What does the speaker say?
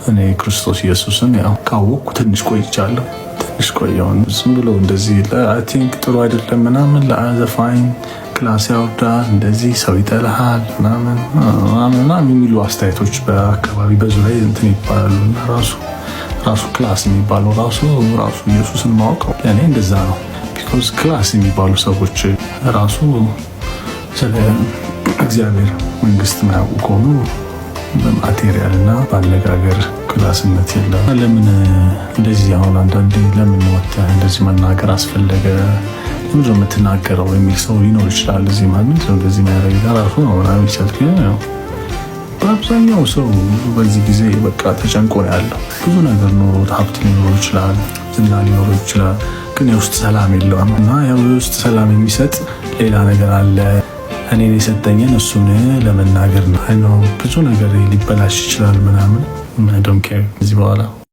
እኔ ክርስቶስ ኢየሱስን ያው ካወቅኩ ትንሽ ቆይቻለሁ። ትንሽ ቆየውን ዝም ብሎ እንደዚህ I think ጥሩ አይደለም ምናምን፣ ለዘፋኝ class ያወርዳል፣ እንደዚህ ሰው ይጠልሃል ምናምን ምናምን የሚሉ አስተያየቶች በአካባቢ በዙሪያ እንትን ይባላሉ። እና ራሱ ራሱ class የሚባለው ራሱ ራሱ ኢየሱስን ማወቅ ለእኔ እንደዛ ነው። Because class የሚባሉ ሰዎች ራሱ ስለ እግዚአብሔር መንግስት ማያውቁ ከሆኑ በ material እና በአነጋገር class ነት የለም። ለምን እንደዚህ አሁን አንዳንዴ ለምን ወጥተህ እንደዚህ መናገር አስፈለገ፣ ለምንድን ነው የምትናገረው የሚል ሰው ሊኖር ይችላል። እዚህ ማለት ነው እንደዚህ የሚያደርግ ራሱ ነው ምናምን ይችላል። ግን ያው በአብዛኛው ሰው በዚህ ጊዜ በቃ ተጨንቆ ነው ያለው። ብዙ ነገር ኖሮት ሀብት ሊኖረው ይችላል፣ ዝና ሊኖረው ይችላል፣ ግን የውስጥ ሰላም የለውም። እና ያው የውስጥ ሰላም የሚሰጥ ሌላ ነገር አለ። እኔን የሰጠኝን እሱን ለመናገር ነው። ብዙ ነገር ሊበላሽ ይችላል ምናምን፣ don't care እዚህ በኋላ።